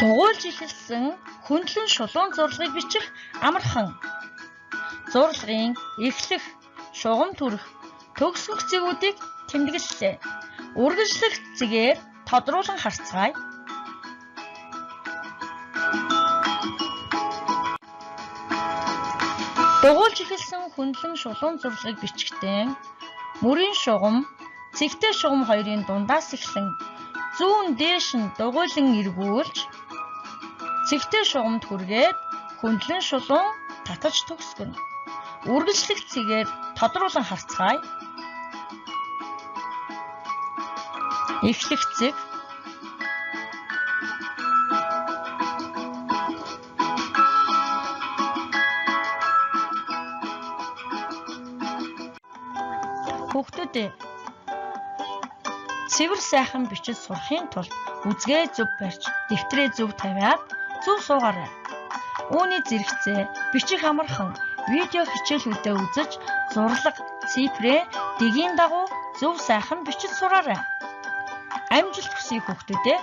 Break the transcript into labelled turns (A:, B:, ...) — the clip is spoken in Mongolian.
A: Дугуйлж эхэлсэн хөндлөн шулуун зурлагыг бичих амархан. Зурлагын эхлэх, шугам төрөх, төгсгөх зэгүүдийг тэмдэглэлээ. Үргэлжлэх зэгээр тодруулан харцгаая. Дугуйлж эхэлсэн хөндлөн шулуун зурлагыг бичихдээ мөрийн шугам, цэгтэй шугам хоёрын дундаас эхлэн зүүн дээш нь дугуйлан эргүүлж цэгтэй шугамд хүргээд хөндлөн шулуун татаж төгсгөнө. Үргэлжлэх цэгээр тодруулан харцгаая. Эхлэх зэг, Хүүхдүүд ээ, цэвэр сайхан бичиж сурахын тулд үзгээ зөв барьж, дэвтрээ зөв тавиад зөв суугаарай. Үүний зэрэгцээ бичих амархан видео хичээлүүдээ үзэж зурлага, цифрээ дэгийн дагуу зөв сайхан бичиж сураарай. Амжилт хүсье хүүхдүүд ээ.